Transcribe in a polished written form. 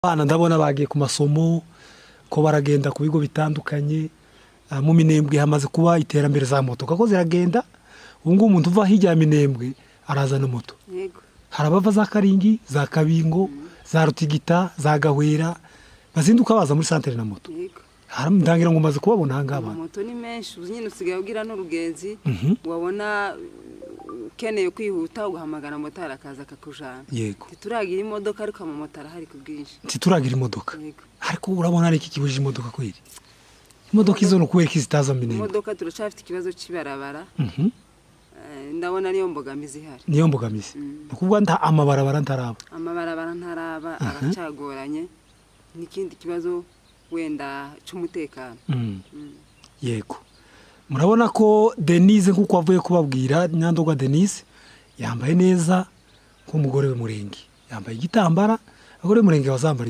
Abana ndabona bagiye ku masomo, ko baragenda ku bigo bitandukanye. Mu Minembwe hamaze kuba iterambere, za moto kuko ziragenda. Ubu ngubu umuntu uva hirya ya Minembwe arazana moto. Hari abava za Karingi, za Kabingo, za Rutigita, za Gahwera, bazinduka baza muri santere na moto. Ndangira ngo umaze kubabona aha ngaha abantu. Amamoto ni menshi ubu nyine, usigaye ubwira n'urugenzi, wabona ukeneye kwihuta ugahamagara motari akaza akakujana. Ntituragira imodoka, ariko amamoto arahari ku bwinshi. Ntituragira imodoka. Yego. Ariko urabona ari iki kibujije imodoka kweri? Imodoka izo ni ukubera ko zitaza mu Minembwe? Imodoka turacyafite ikibazo cy'ibarabara. Ndabona ariyo mbogamizi ihari. Niyo mbogamizi. Ni ukuvuga nta amabarabara ntaraba? Amabarabara ntaraba, aracyagoranye. N'ikindi kibazo wenda cy'umutekano. Yego, murabona ko Denise, nk'uko avuye kubabwira, Nyandogwa Denise yambaye neza nk'umugore w'umurenge, yambaye igitambara. Abagore b'umurenge bazambara.